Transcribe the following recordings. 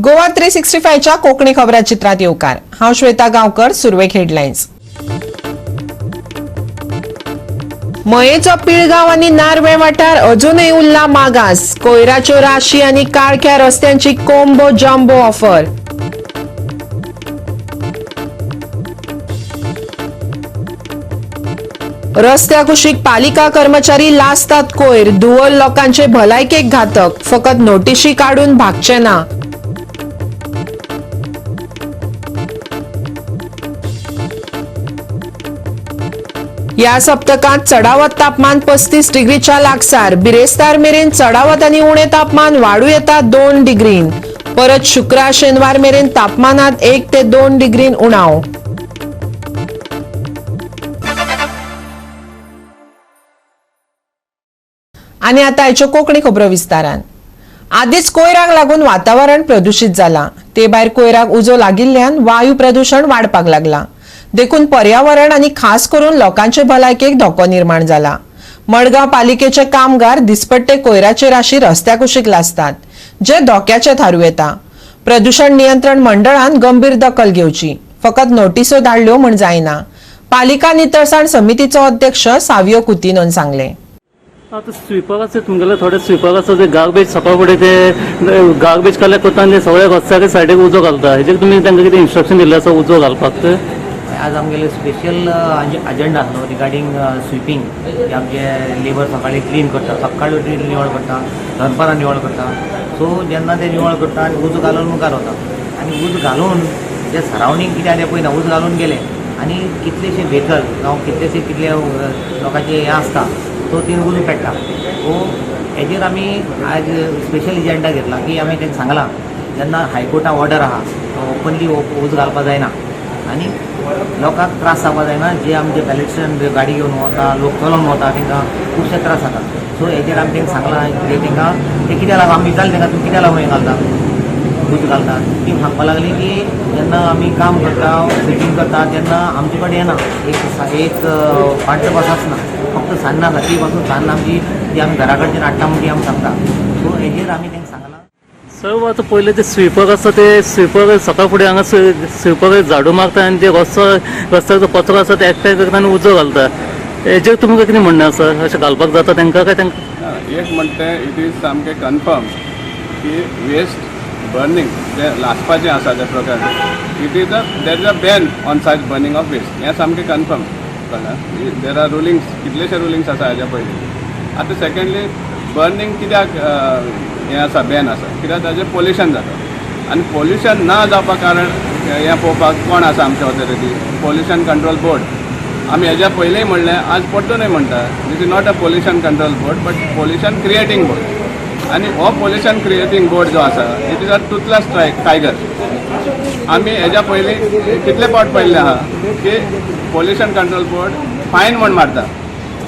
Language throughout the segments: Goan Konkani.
गोवा 365 च्या कोकणी खबराचित्रात येवकार. हांव श्वेता गांवकर. सुरवेक हेडलायन्स. मयेचो पिळगांव आनी नार्वे वाठार अजूनय उरला मागास. कोयराच्यो राशी आनी काळख्या रस्त्यांची कोम्बो जम्बो ऑफर. रस्त्या कुशीक पालिका कर्मचारी लासतात कोयर. धुंवर लोकांचे भलायकेक घातक. फकत नोटिशी काडून भागचे ना. या सप्तकात चढावत तापमान 35 डिग्रीच्या लागसार. बिरेस्तार मेरेन चढावत आनी उणे तापमान वाडू येता 2 डिग्रीन. परत शुक्रार शेनवार मेरेन तापमानात 1 ते 2 डिग्रीन उणाव. आनी आतां आयच्यो कोंकणी खबरो विस्तारान. आदीच कोयराक लागून वातावरण प्रदुशीत जाला. ते भायर कोयराक उजो लागिल्ल्यान वायू प्रदूशण वाडपाक लागला. देखून पर्यावरण आनी खास करून लोकांचे भलायकेक धोको निर्माण जाला. मडगांव पालिकेचे कामगार दिसपट्टे कोयराचे राशी रस्त्या कुशीक लासतात, जे धोक्याचे थारूं येता. प्रदूशण नियंत्रण मंडळान गंभीर दखल घेवची. फकत नोटिसो धाडल्यो म्हूण जायना. पालिका नितळसाण समितीचो अध्यक्ष सावियो कुतिनोन सांगले. आतां स्वीपर आसा तुमगेले थोडे स्वीपर आसा ते गार्बेज सकाळ फुडें ते गार्बेज कलेक्ट करता आनी ते सगळे रस्त्याच्या सायडीक उजो घालता. हेजेर तुमी तांकां कितें इन्स्ट्रक्शन दिल्लें आसा उजो घालपाक ते? आज आमगेले स्पेशल अजेंडा आसलो रिगार्डींग स्विपींग. आमचे लेबर सकाळी क्लीन करता, सकाळी उठून निवळ करता, दनपारां निवळ करता. सो जेन्ना ते निवळ करता आनी उजो घालून मुखार वता आनी उजो घालून ते सरावंडींग कितें आहा तें पळयना. उजो घालून गेले आनी कितलेशे व्हेकल जावं कितलेशे कितले लोकांचे हें आसता, सो ती उजो पेट्टा. सो हेजेर आमी आज स्पेशल एजेंडा घेतला की आमी तांकां सांगलां, जेन्ना हायकोर्टा ऑर्डर आहा, ओपनली उजो घालपाक जायना आनी लोकांक त्रास जावपाक जायना. जे आमचे पॅलेस्ट्रियन गाडी घेवन वता, लोक चलोवन वता, तांकां खुबशे त्रास जाता. सो हेजेर आमी तांकां सांगलां की तांकां ते कित्याक लागून आमी विचारलें तांकां, तुमी कित्याक लागून हें घालता, उजो घालता? ती सांगपाक लागली की जेन्ना आमी काम करता, स्विपींग करता, तेन्ना आमचे कडेन येना, एक एक पांच पास आसना, फक्त सान्नां आसा, ती पासून सान्न आमची ती आमी घरा कडच्यान हाडटा म्हूण ती आमी सांगता. सो हेजेर आमी तांकां सांगलां. सर्व आतां पयलें ते स्वीपर आसा ते स्वीपर सकाळ फुडें हांगा स्वीपर झाडू मारता आनी ते रस्तो रस्त्याचो कचरो आसा ते एकठांय करता आनी उजो घालता. हेजेर तुमकां कितें म्हणणें आसा? अशें घालपाक जाता तांकां काय तांकां? एक म्हणटा तें it is सामकें कन्फर्म की वेस्ट बर्निंग जें लासपाचें आसा ते प्रकार, it is a there is a ban on such burning of waste. हें सामकें कन्फर्म, कळ्ळें? There are rulings, कितलेशे रुलिंग्स आसा हाज्या पयलीं. आतां सेकेंडली, बर्निंग कित्याक हें आसा, बॅन आसा? कित्याक ताजें पोल्युशन जाता आनी पोल्युशन ना जावपा कारण हें पळोवपाक कोण आसा आमच्या ऑथॉरिटी? Pollution control board. आमी हेज्या पयलींय म्हणलें, आज परतूनय म्हणटा, this is not a pollution control board but pollution creating board. आनी हो पोल्युशन क्रिएटींग बोर्ड जो आसा, it is a toothless tiger. आमी हेज्या पयलीं कितले फावट पळयल्ले आहा की पोल्युशन कंट्रोल बोर्ड फायन म्हण मारता,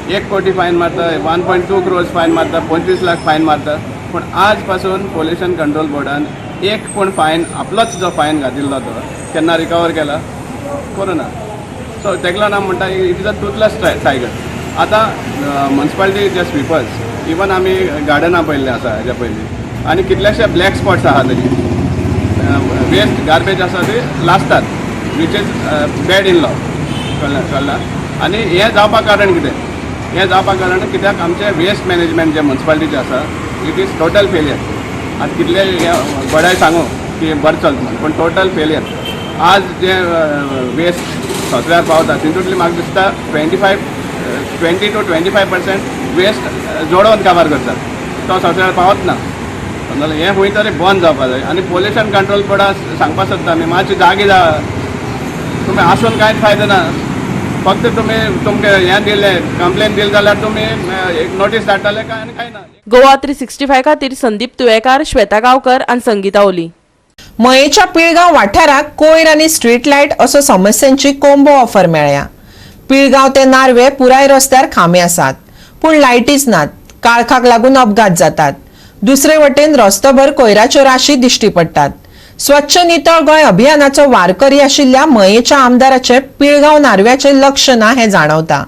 1 कोटी फायन मारता, 1.2 क्रोर्स फायन मारता, 25 लाख फायन मारता. पूण आज पासून पोल्युशन कंट्रोल बोर्डान एक पूण फायन, आपलोच जो फायन घातिल्लो तो केन्ना रिकवर केला? करूं ना. सो तेका लागून हांव म्हणटा, it is a toothless tiger. आतां मुन्सिपालिटीचे स्विपर्स, इवन आमी गार्डनां पळयल्लें आसा हेज्या पयलीं आनी कितलेशे ब्लॅक स्पॉट्स आहा, तेजी वेस्ट गार्बेज आसा ती लासतात, which is bad in law. कळ्ळें? कळ्ळें? आनी हें जावपाक कारण कितें? हें जावपाक कारण कित्याक आमचें वेस्ट मॅनेजमेंट जें मुन्सिपालिटीचें आसा, it is total failure. आतां कितले हे बडाय सांगू की बरें चलता म्हूण, पूण टोटल फेलियर. आज जे वेस्ट ससऱ्यार पावता, तितूंतली म्हाका दिसता 20 to 25% waste जळोवन काबार करतात, तो ससऱ्यार पावत ना. समजलें? हें खंय तरी बंद जावपा जाय. आनी पोल्युशन कंट्रोल बोर्डा सांगपा सोदता आमी, मातशें जागे जा. तुमी आसून कांयच फायदो ना. फक्त तुमी तुमकां हें दिलें, कंप्लेन दिली जाल्यार तुमी एक नोटीस धाडटाले काय आनी कांय ना. गोवा 365 खातीर संदीप तुयेकार, श्वेता गांवकर आनी संगीता ओली. मयेच्या पिळगांव वाठाराक कोयर आनी स्ट्रीट लायट असो समस्यांची कोंबो ऑफर मेळ्ळ्या. पिळगांव ते नार्वे पुराय रस्त्यार खांबे आसात, पूण लायटीच नात. काळखाक लागून अपघात जातात. दुसरे वटेन रस्तोभर कोयराच्यो राशी दिश्टी पडटात. स्वच्छ नितळ गोंय अभियानाचो वारकरी आशिल्ल्या मयेच्या आमदाराचे पिळगांव नार्व्याचे लक्ष ना हें जाणवता.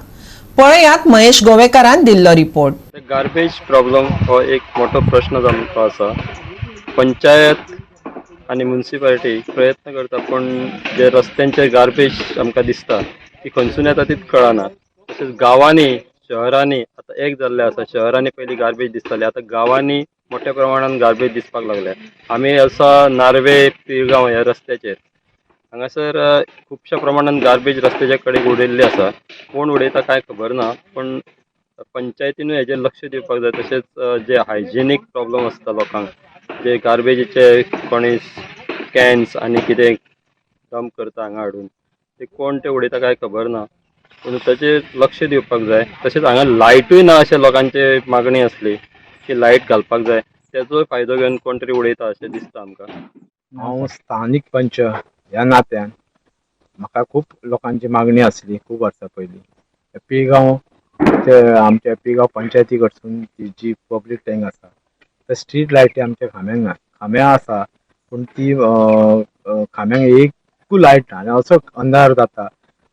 पळयात महेश गोवेकारान दिल्लो रिपोर्ट. गार्बेज प्रॉब्लम हो एक मोठो प्रश्न जावन आसा. पंचायत आनी मुन्सिपालिटी प्रयत्न करता, पूण जे रस्त्यांचे गार्बेज आमकां दिसता ती खंयसून येता तीच कळना. तशेंच गांवांनी शहरांनी आतां एक जाल्लें आसा. शहरांनी पयलीं गार्बेज दिसताली, आतां गांवांनी मोठ्या प्रमाणान गार्बेज दिसपाक लागल्या. आमी आसा नार्वे पिळगांव ह्या रस्त्याचेर. हांगासर खुबश्या प्रमाणान गार्बेज रस्त्याच्या कडेक उडयल्ली आसा. कोण उडयता कांय खबर ना, पूण पंचायतीनूय हेजेर लक्ष दिवपाक जाय. तशेंच जे हायजिनीक प्रॉब्लम आसता लोकांक, जे गार्बेजीचे कोणी कॅन्स आनी कितें डंप करता हांगा हाडून, ते कोण ते उडयता कांय खबर ना, पूण ताचेर लक्ष दिवपाक जाय. तशेंच हांगा लायटूय ना अशें लोकांचे मागणी आसली की लायट घालपाक जाय. तेजोय फायदो घेवन कोण तरी उडयता अशें दिसता आमकां. हांव स्थानीक पंच ह्या नात्यान म्हाका खूब लोकांची मागणी आसली खूब वर्सां पयलीं पिळगांव ते आमच्या पिळगांव पंचायती कडसून ती जी पब्लीक टँक आसा ते स्ट्रीट लायटी आमच्या खांब्यांक ना. खांब्या आसा पूण ती खांब्यांक एकूय लायट ना आनी असो अंधार जाता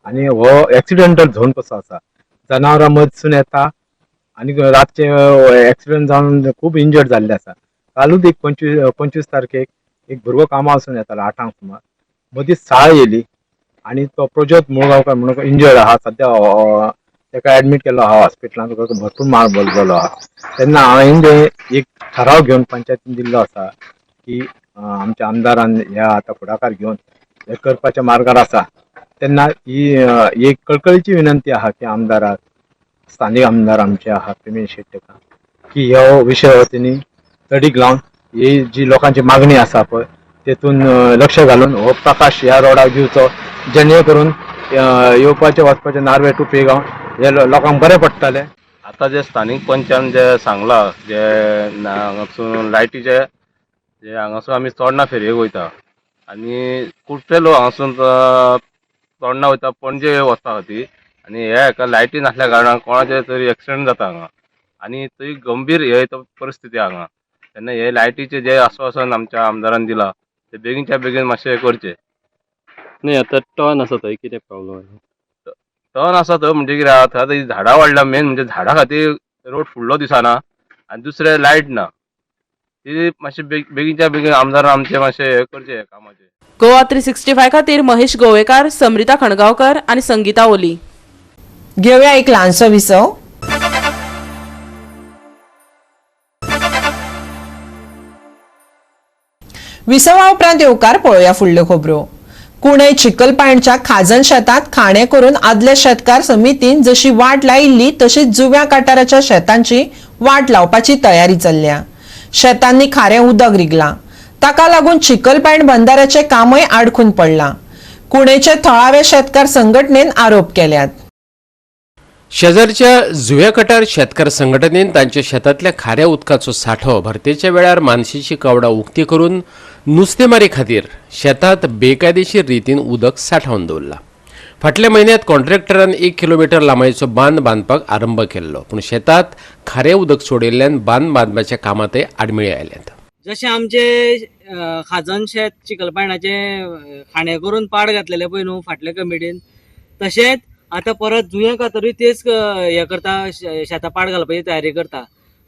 आनी हो एक्सिडेंटल झोन कसो आसा. जनावरां मदसून येता आनी रातचे एक्सिडंट जावन खूब इंजर्ड जाल्ले आसा. कालूच एक 25 तारखेक एक भुरगो कामा वचून येतालो 8 सुमार, मदीं साळ येयली आनी तो प्रज्योत मुळगांवकार म्हणून इंजर्ड आहा सद्या, ताका एडमीट केल्लो आहा हॉस्पिटलान. ताका भरपूर मार बसलेलो आहा. तेन्ना हांवें जे एक ठराव घेवन पंचायतीन दिल्लो आसा की आमच्या आमदारान ह्या आतां फुडाकार घेवन हे करपाच्या मार्गार आसा. तेन्ना ही एक कळकळीची विनंती आहा की आमदाराक, स्थानीक आमदार आमचे आहा प्रवीण शेट्ये, की हो विशय हो तेणी तडीक लावन ही जी लोकांची मागणी आसा पळय तेतून लक्ष घालून हो प्रकाश ह्या रोडाक दिवचो, जेणे करून येवपाचे वचपाचे नार्वे टू पिळगांव हे लोकांक बरें पडटलें. आतां जे स्थानीक पंचान जे सांगलां, जे हांगासून लायटीचे जे हांगासून आमी चोडणा फेरयेक वयता आनी खुबशे लोक हांगासून चोडणा वयता, पणजे वचपा खातीर, आनी हे हाका लायटी नासल्या कारणान कोणाचे तरी एक्सिडंट जाता हांगा आनी थंय गंभीर हे परिस्थिती हांगा. तेन्ना हे लायटीचे जे आस्वासन आमच्या आमदारान दिलां ते बेगीनच्या बेगीन मातशें करचें. न्ही, आतां टर्न आसा थंय कितें प्रॉब्लम? टर्न आसा थंय म्हणजे कितें आहा, थंय आतां झाडां वाडल्या. मेन म्हणजे झाडां खातीर रोड फुडलो दिसना आनी दुसरें लायट ना. ती मातशें बेगीनच्या बेगीन आमदारान आमचें मातशें हें करचें कामाचें. गोवा 365 खातीर महेश गोवेकार, समरिता खणगांवकर आनी संगीता ओली. घेवया एक ल्हानसो विसव. विसवा उपरांत येवकार पळोवया फुडल्यो खबरो. कुणय चिखलपाणच्या खाजन शेतांत खाणें करून आदल्या शेतकार समितीन जशी वाट लायिल्ली तशीच जुव्या काटाराच्या शेतांची वाट लावपाची तयारी चल्ल्या. शेतांनी खारें उदक रिगलां, ताका लागून चिखलपायण बंधाऱ्याचें कामय आडखून पडलां. कुणेचे थळावे शेतकार संघटनेन आरोप केल्यात. शेजारच्या जुव्या कटार शेतकार संघटनेन तांच्या शेतांतल्या खाऱ्या उदकाचो सांठो भरतेच्या वेळार मानशेची कवडां उक्ती करून नुस्तेमारी खातीर शेतांत बेकायदेशीर रितीन उदक सांठोवन दवरलां. फाटल्या म्हयन्यांत कॉन्ट्रॅक्टरान 1 किलोमिटर लांबायेचो बांद बांदपाक आरंभ केल्लो, पूण शेतांत खारें उदक सोडिल्ल्यान बांद बांदपाच्या कामांतय आडमेळी आयल्यात. जशें आमचे खाजन शेत चिखलपाणाचें खाणें करून पाड घातलेलें पळय न्हू फाटल्या कमिटीन, तशेंच आतां परत जुंये खातीरूय तेच हें करता, शेतां पाड घालपाची तयारी करता.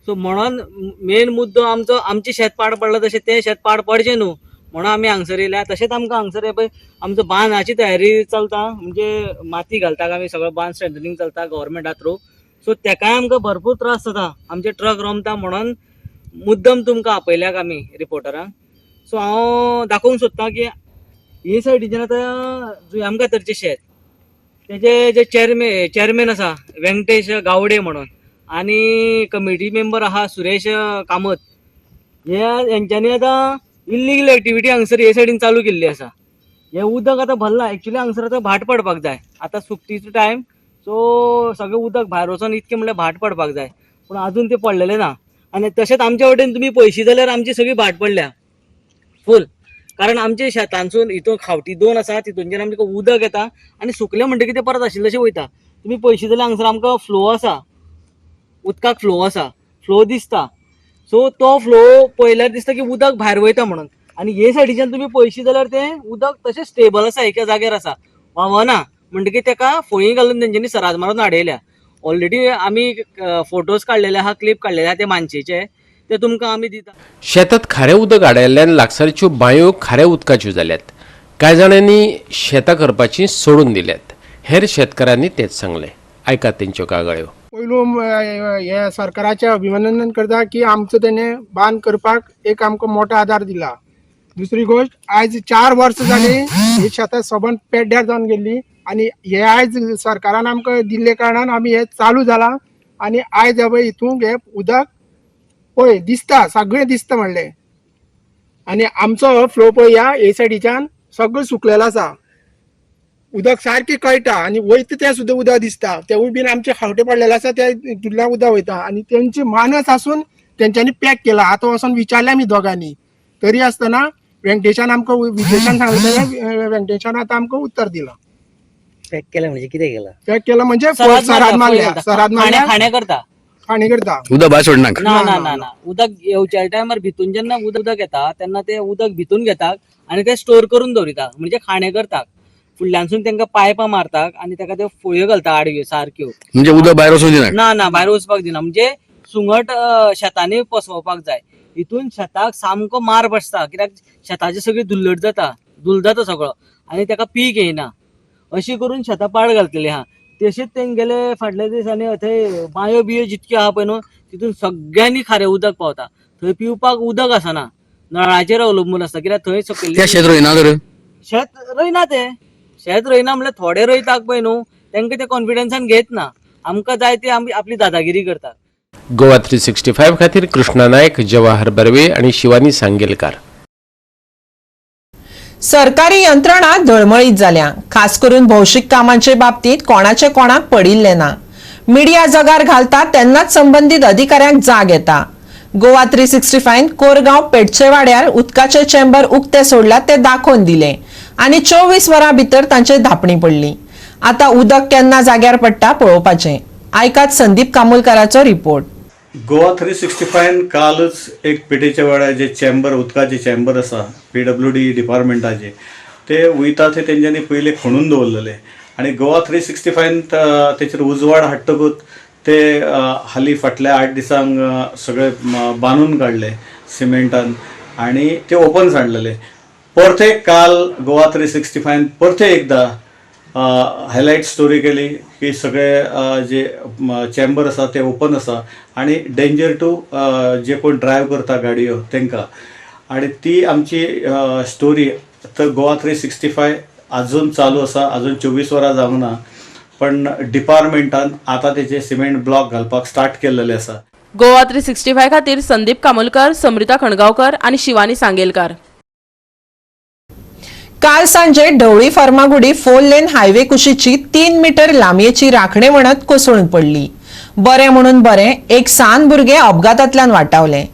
सो म्हणून मेन मुद्दो आमचो, आमचें शेत पाड पडलां तशें तें शेत पाड पडचें न्हू म्हणून आमी हांगसर येयल्या. तशेंच आमकां हांगसर हे पळय आमचो बांदाची तयारी चलता, म्हणजे माती घालता आमी, सगळो बांद स्ट्रेंथनिंग चलता गव्हर्मेंटा थ्रू. सो तेकाय आमकां भरपूर त्रास जाता, आमचे ट्रक रोमता म्हणून मुद्दम तुमकां आपयल्याक आमी रिपोर्टरांक. सो हांव दाखोवंक सोदतां की हे सायडीच्यान आतां जुंयाम कातरचें शेत, तेजे जे चेअरमॅन आसा व्यंकटेश गावडे म्हणून आनी कमिटी मेंबर आहा सुरेश कामत, हे हेंच्यांनी आतां इल्लिगल एक्टिविटी हांगसर हे सायडीन चालू केल्ली आसा. हें उदक आतां भरलां, एक्चुली हांगसर आतां भाट पडपाक जाय. आतां सुकतीचो टायम, सो सगळें उदक भायर वचोन इतकें म्हणल्यार भाट पडपाक जाय, पूण आजून तें पडलेलें ना. आनी तशेंच आमच्या वटेन तुमी पळयशी जाल्यार आमची सगळी भाट पडल्या फूल, कारण आमच्या शेतांसून हितून खावटी दोन आसा, तितूनच्यान आमकां उदक येता आनी सुकलें म्हणटकीर तें परत आशिल्लें तशें वयता. तुमी पळयशी जाल्यार हांगसर आमकां फ्लो आसा, उदकाक फ्लो आसा, फ्लो दिसता. सो तो फ्लो पळयल्यार दिसता की उदक भायर वयता म्हणून. आनी हे सायडीच्यान तुमी पळयशी जाल्यार तें उदक तशें स्टेबल आसा, एका जाग्यार आसा, व्हांवना. म्हणटकीर तेका फळीं घालून तेंच्यांनी सराद मारून हाडयल्या. ऑलरेडी आमी फोटोज काडलेले आहा, क्लिप काडलेले आहा ते मानशेचे. ते तुमकां आमी दिता. शेतात खारें उदक आडायल्ल्यान लागसारच्यो बांयो खाऱ्या उदकाच्यो जाल्यात. कांय जाणांनी शेतां करपाची सोडून दिल्यात. हेर शेतकारांनी तेच सांगलें. आयकात तेंच्यो कागाळ्यो. पयलू हे सरकाराचें अभिनंदन करता की आमचो तेणें बांद करपाक एक आमकां मोठो आदार दिला. दुसरी गोश्ट, आयज 4 वर्सां जाली ही शेतां सबंद पेड्ड्यार जावन गेल्ली आनी हे आयज सरकारान आमकां दिल्ले कारणान आमी हे चालू जाला आनी आयज हे पळय हितूंक हे उदक पळय दिसता, सगळें दिसता म्हणलें. आनी आमचो हो फ्लो पळय ह्या हे सायडीच्यान सगळें सुकलेलो आसा. उदक सारकें कळटा आनी वयता तें सुद्दां उदक दिसता. तेवूय बीन आमचे खावटे पडलेले आसा, त्या हितूंतल्यान उदक वयता आनी तेंची मानस आसून तेंच्यांनी पॅक केला. आतां वचोन विचारलें आमी दोगांनी, तरी आसतना व्यंकटेशान आमकां विजेशान सांगलें जाल्यार व्यंकटेशान आतां आमकां उत्तर दिलां. पॅक केलें म्हणजे कितें केलां? पॅक केलां म्हणजे सराद मारल्या, सराद मारल्या, खाणें करता, खाणी करता. उदक भायर सोडनाक. ना ना ना ना, उदक येवच्या टायमार भितून जेन्ना उदक येता तेन्ना ते उदक भितून घेतात आनी ते स्टोर करून दवरिता, म्हणजे खाणें करतात. फुडल्यानसून तांकां पायपां मारतात आनी ताका त्यो फळयो घालता आडव्यो सारक्यो. म्हणजे उदक भायर वचूंक दिनाक. ना ना, भायर वचपाक दिना. म्हणजे सुंगट शेतांनी पसोवपाक जाय. हितून शेताक सामको मार बसता, कित्याक शेताची सगळी धुल्लट जाता, धुल जाता सगळो आनी ताका पीक येयना. अशी करून शेतां पाड घालतली आहा. तशेंच तेंगेले फाटल्या दिसांनी थंय बांयो बियो जितक्यो आहा पळय न्हू, तितून सगळ्यांनी खारें उदक पावता. थंय पिवपाक उदक आसना, नळाचेर अवलंबून आसता, कित्याक थंय सकयल्ली शेत रोयना तर शेत रोयना, ते शेत रोयना म्हणल्यार थोडे रोयतात पळय न्हू, तांकां ते कॉन्फिडन्सान घेत ना. आमकां जाय ते आमी आपली दादागिरी करतात. गोवा 365 खातीर कृष्णा नायक, जवाहर बर्वे आणि शिवानी सांगेलकार. सरकारी यंत्रणा धळमळीत जाल्या. खास करून भौशीक कामांचे बाबतीत कोणाचे कोणाक पडिल्ले ना. मिडिया जगार घालता तेन्नाच संबंदीत अधिकाऱ्यांक जाग येता. गोवा 365 कोरगांव पेटचेवाड्यार उदकाचे चेंबर उक्ते सोडला ते दाखोवन दिले आनी 24 वरां भितर तांचे धापणी पडली. आता उदक केन्ना जाग्यार पडटा पळोवपाचें. आयकात संदीप कामुलकाराचो रिपोर्ट. गोवा 365 कालच एक पेटेच्या वाड्यार जे चेंबर, उदकाचे चेंबर आसा PWD डिपार्टमेंटाचे, ते वयता ते तेंच्यांनी पयलीं खणून दवरलेले आनी गोवा 365 तेचेर उजवाड हाडटकूच ते हालीं फाटल्या 8 दिसांक सगळे बांदून काडले सिमेंटान आनी ते ओपन सांडलेले. परते काल गोवा 365 परते एकदा हायलायट स्टोरी केली की सगळे जे चेंबर आसा ते ओपन आसा आनी डेंजर टू जे कोण ड्रायव करता गाडयो तांकां. आनी ती आमची स्टोरी तर गोवा 365 अजून चालू आसा, अजून 24 वरां जावंक ना, पण डिपार्टमेंटान आतां तेजे सिमेंट ब्लॉक घालपाक स्टार्ट केल्लेले आसा. गोवा 365 खातीर संदीप कामोलकर, समृता खणगांवकर आनी शिवानी सांगेलकार. काल सांजे ढवळी फर्मागुडी 4 लेन हायवे कुशीची 3 मीटर लांबयेची राखणे वणत कोसळून पडली. बरें म्हणून बरें एक सान भुरगें अपघातांतल्यान वाटावलें.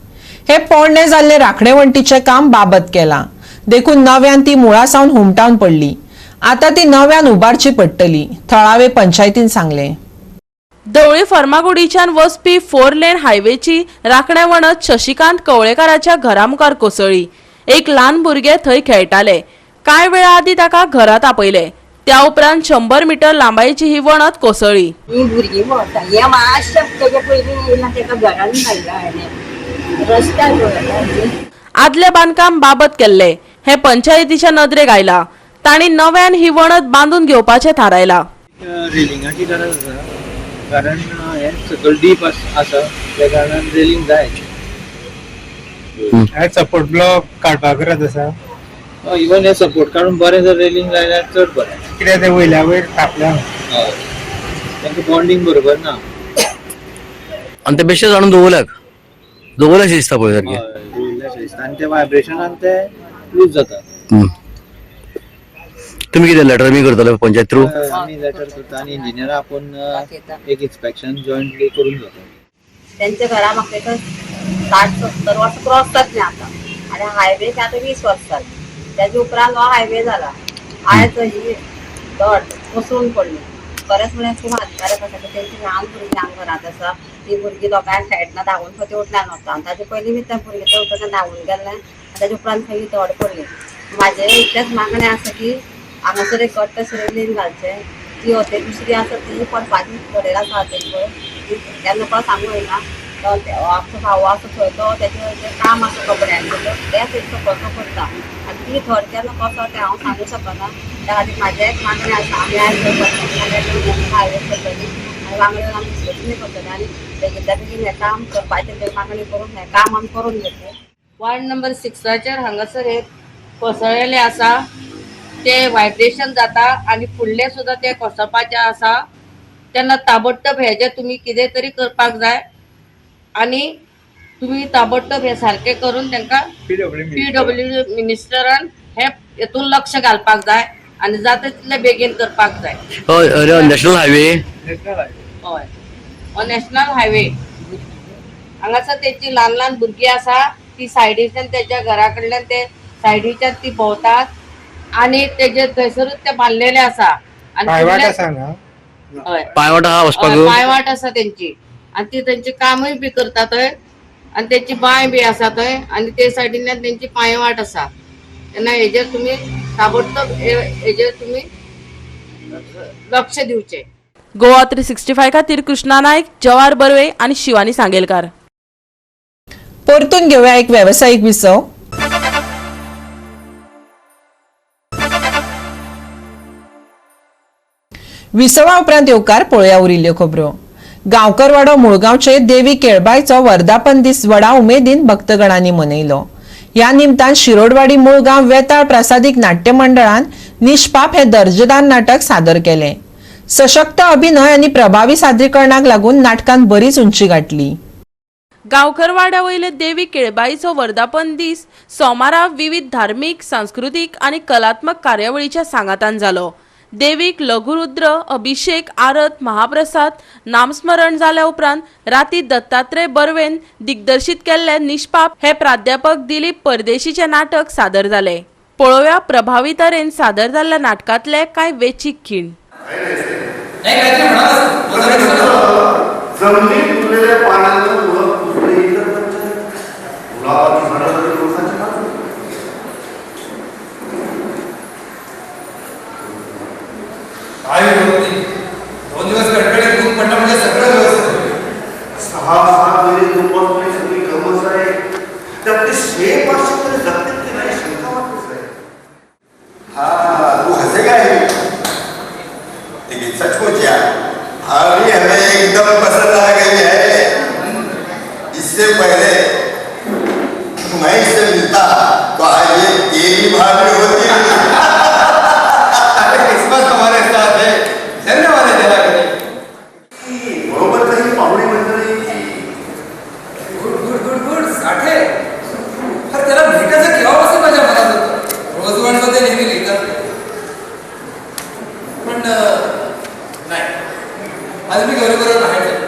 हे पोरणे जाल्ले राखणे वण्टीचें काम बाबत केलां, देखून नव्यान ती मुळा सावन हुमटावन पडली. आता ती नव्यान उबारची पडटली, थळावे पंचायतीन सांगलें. ढवळी फर्मागुडीच्यान वचपी 4 लेन हायवेची राखणे वणत शशिकांत कवळेकाराच्या घरा मुखार कोसळ्ळी. एक ल्हान भुरगें थंय खेळटाले. कांय वेळा आदीं ताका घरांत आपयले. त्या उपरांत 100 मीटर लांबायेची ही वणत कोसळ्ळी. ही भुरगीं भोंवता हें मातशें तेजे पयलीं येयलां तेका घरान घायला हांवें रस्त्यार दवरला. आदलें बांदकाम बाबत केल्लें हें पंचायतीच्या नदरेक आयलां. तांणी नव्यान ही वणत बांदून घेवपाचें थारायलां. रेलिंगाची गरज आसा, कारण हें सकयल डीप आसा त्या कारणान रेलिंग जाय. सपोर्ट ब्लॉक काडपाक गरज आसा. इवन हे सपोर्ट काडून बरें जर रेलिंग लायल्यार चड बरें. कित्याक ते वयल्या वयर थापल्या. हय, तांकां बॉन्डींग बरोबर ना. आनी ते बेश्टेच हाडून दवरल्याक दवरल्याशें दिसता पळय सारकें. हय, दवरल्याशें दिसता आनी ते वायब्रेशनान ते लूज जाता. तुमी कितें लेटर बी करतले पंचायत थ्रू? आमी लेटर करता आनी इंजिनियरा आपोवन एक इन्स्पेक्शन जॉयंटली करून जाता. तेंच्या घरा म्हाका एक 60-70 वर्सां क्रॉस जातलें आतां आनी हायवे आतां 20 वर्सां जालीं. तेजे उपरांत हो हायवे जाला. आयज ही धड कोसळून पडली. खरेंच म्हळ्यार खूब हानिकारक आसा. तेंची ल्हान भुरगीं हांगा घरांत आसा, ती भुरगीं दोगांय खेळटना धांवून खंय उठल्यान वता आनी ताजे पयलीं बी तें भुरगें तें उठून धांवून गेल्लें आनी ताजे उपरांत खंय धड पडली. म्हाजें इतलेंच मागणें आसा की हांगासर एक घट्ट रेलिंग घालचें. ती हते दुसरी आसा ती पडपाची पडेर आसा पळय, ती केन्ना कोणा सांगूं येना. तो आमचो भाव आसा थंय तो तेजें जें काम आसा कपड्यांचें तें थंय सकयल तो करता आनी ती थर केन्ना कसो तें हांव सांगूंक शकना. त्या खातीर म्हाजें एक मागणें आसा, आमी आयज थंय हायवे करतली आनी वांगडा येवन आमी डिस्कशनूय करतले आनी बेगीनच्या बेगीन हें काम करपाचें तें मागणी करून हें काम आमी करून घेतलें. वार्ड नंबर 6 हांगासर एक कोसळ्ळेले आसा, ते व्हायब्रेशन जाता आनी फुडले सुद्दां ते कोसळपाचे आसा. तेन्ना ताबडतोब हेजे तुमी कितें तरी करपाक जाय आनी तुमी ताबडतोब हे सारकें करून तांकां पीडब्ल्यू मिनिस्टरान हे हेतून लक्ष घालपाक जाय आनी जाता तितले बेगीन करपाक जाय. हय, नॅशनल हायवे. हय, हो नॅशनल हायवे. हांगासर तेची ल्हान ल्हान भुरगीं आसा, ती सायडीच्यान तेच्या घरा कडल्यान ते सायडीच्यान ती भोंवतात आनी तेजे थंयसरूच ते बांदलेले आसा. आनी पायवाट आसा हांगा. हय, पायवाट आहा वचपाक. पायवाट आसा तेंची आनी ती तेंचे कामूय बी करता थंय आनी तेंची बांय बी आसा थंय आनी ते सायडींतल्यान तेंची पांयवाट आसा. तेन्ना हेजेर तुमी ताबडतोब हेजेर तुमी लक्ष दिवचें. गोवा 365 खातीर कृष्णा नायक, जवाहर बर्वे आनी शिवानी सांगेलकार. परतून घेवया एक वेवसायीक विसव. विसवा उपरांत येवकार पळोवया उरिल्ल्यो खबरो. गांवकरवाडो मुळगांवचे देवी केळबायचो वर्धापन दीस व्हडा उमेदीन भक्तगणांनी मनयलो. ह्या निमतान शिरोडवाडी मुळगांव वेताळ प्रासादीक नाट्य मंडळान निष्पाप हे दर्जेदार नाटक सादर केलें. सशक्त अभिनय आनी प्रभावी सादरीकरणाक लागून नाटकान बरीच उंची गाठली. गांवकरवाड्या वयले देवी केळबाईचो वर्धापन दीस सोमारा विविध धार्मीक, सांस्कृतीक आनी कलात्मक कार्यावळीच्या सांगातान जालो. देवीक लघुरुद्र अभिषेक, आरत, महाप्रसाद, नामस्मरण जाल्या उपरांत राती दत्तात्रय बर्वेन दिग्दर्शीत केल्ले निष्पाप हे प्राध्यापक दिलीप परदेशीचे नाटक सादर जाले. पळोवया प्रभावी तरेन सादर जाल्ल्या नाटकांतले कांय वेचीक खीण. दोन दिवस कडकडीत दूध पडलं म्हणजे सगळं व्यवस्थित होईल. 6-7 महिने जोपासली सगळी गमज आहे, त्यात ते 100-500 तरी जगतील की नाही शंका वाटते साहेब. हाँ, तू हंसेगा ही, लेकिन सचमुच यार भाभी हमें एकदम पसंद आ गई है. इससे पहले मैं इससे मिलता तो आज ये तेरी भाभी होती. अरे किस्मत हमारे साथ है, धन्यवाद है जला करे. बरोबर काही पाहुणे मंडळी. Good good good good Sathe. अरे त्याला भेटायचं केव्हापासून माझ्या मनात होतं. रोजवणमध्ये नेहमी लिहितात, पण नाही, आज मी गौरीबरोबर बाहेर जातो.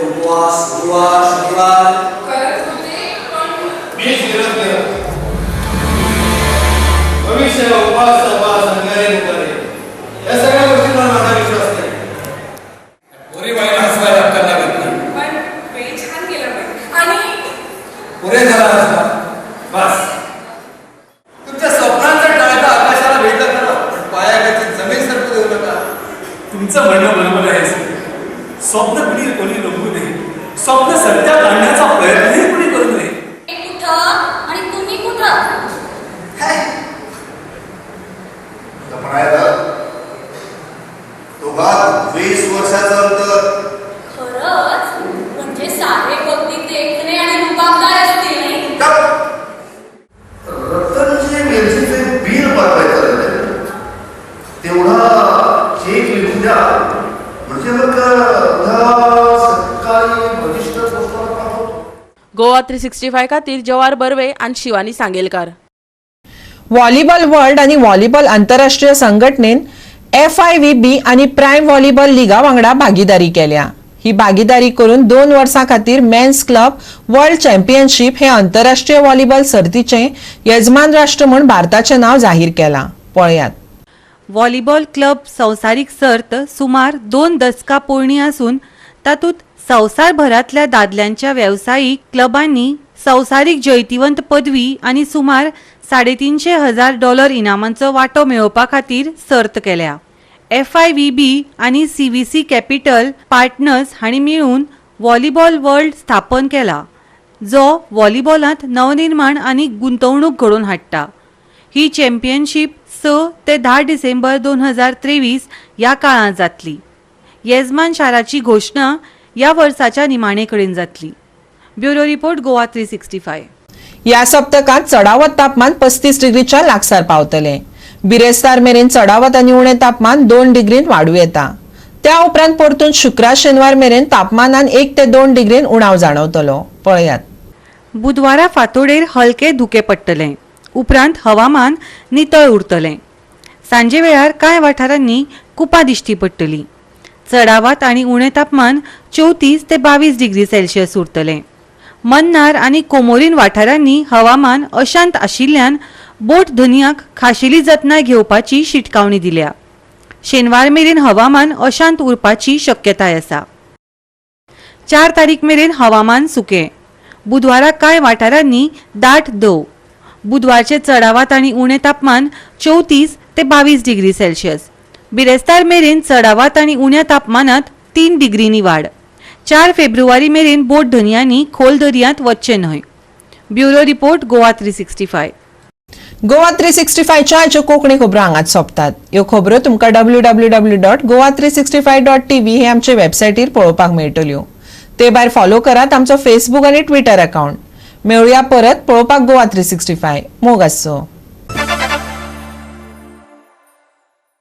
उपवास गुरुवार शनिवार मीच विरोध केला. भविष्य उपवास तपास अंगारे मुगारे या सगळ्या गोष्टींवर माझा विश्वास नाही. पोरी बाईला हसवायला अक्कल लागत नाही. पण वेळी छान गेला पण आणि पुरे झाला हसला बस. तुमच्या स्वप्नांचा टाळका आकाशाला भेटलं खरं, पण पायाखालची जमीन सरकू देऊ नका. तुमचं म्हणणं बरोबर आहे सर. स्वप्न कुणी कोणी लपवू नये, स्वप्न सत्यात आणण्याचा प्रयत्नही कुणी करू नये. कुठं आणि तुम्ही कुठं? म्हणायला दोघात 20 वर्षाचं अंतर. खरंच म्हणजे साहेब अगदी देखणे आणि रुबाबदार असतील नाही? रतनजी मिरचीचे बिल पाठवायचं राहिलं, तेवढा चेक लिहून द्या, म्हणजे मग उद्या सकाळी रजिस्टर पोस्टाला पाठवतो. गोवा 365 खातीर जवाहर बर्वे आनी शिवानी सांगेलकार. व्हॉलीबॉल वर्ल्ड आनी व्हॉलीबॉल आंतरराष्ट्रीय संघटनेन FIVB आनी प्रायम व्हॉलीबॉल लिगा वांगडा भागीदारी केल्या. ही भागीदारी करून 2 वर्सां खातीर मेन्स क्लब वर्ल्ड चॅम्पियनशीप हे आंतरराष्ट्रीय व्हॉलीबॉल सर्तीचे येजमान राष्ट्र म्हूण भारताचें नांव जाहीर केलां. पळयात. व्हॉलीबॉल क्लब संवसारीक सर्त सुमार 2 दसकां पोरणी आसून तातूंत संवसारभरांतल्या दादल्यांच्या वेवसायीक क्लबांनी संवसारीक जैतिवंत पदवी आनी सुमार $350,000 इनामांचो वांटो मेळोवपा खातीर सर्त केल्या. एफआयव्हीबी आनी सीव्हीसी कॅपिटल पार्टनर्स हांणी मेळून व्हॉलीबॉल वर्ल्ड स्थापन केला, जो व्हॉलीबॉलांत नवनिर्माण आनी गुंतवणूक घडोवन हाडटा. ही चॅम्पियनशीप 6 ते 10 डिसेंबर 2023 ह्या काळांत जातली. येजमान शाराची घोशणा ह्या वर्साच्या निमाणे कडेन जातली. Bureau report, Goa 365. या सप्तकात चडावत तापमान 35 डिग्रीच्या लागसार पावतले. बिरेस्तार मेरेन चडावत आनी उणें तापमान 2 डिग्रीन वाडूं येता. त्या उपरांत परतून शुक्रार शेनवार मेरेन तापमानान 1 ते 2 डिग्रीन उणाव जाणवतलो. पळयात. बुधवारा फांतोडेर हलके धुके पडटले. उपरांत हवामान नितळ उरतलें. सांजे वेळार कांय वाठारांनी कुपां दिश्टी पडटलीं. चडावत आनी उणें तापमान 34 ते 22 डिग्री सेल्सियस उरतलें. मन्नार आनी कोमोरीन वाठारांनी हवामान अशांत आशिल्ल्यान बोट धनयांक खाशेली जतनाय घेवपाची शिटकावणी दिल्या. शेनवार मेरेन हवामान अशांत उरपाची शक्यताय आसा. 4 तारीख मेरेन हवामान सुकें. बुधवारा कांय वाठारांनी दाट दव. बुधवारचे चडावत आनी उणें तापमान 34 ते 22 डिग्री सेल्सियस. बिरेस्तार मेरेन चडावत आनी उण्या तापमानात 3 डिग्रींनी वाड. 4 फेब्रुवारी मेरेन बोट धनयांनी खोल दर्यांत वच्चें न्हय. Bureau report, Goa 365. Goa 365च्या आयच्यो कोंकणी खबरो हांगाच सोंपतात. ह्यो खबरो तुमकां www.goa365.tv हे आमचे वेबसायटीर पळोवपाक मेळटल्यो. ते भायर फॉलो करात आमचो फेसबूक आनी ट्विटर अकाउंट. मेळुया परत. पळोवपाक गोवा 365. मोग आसचो.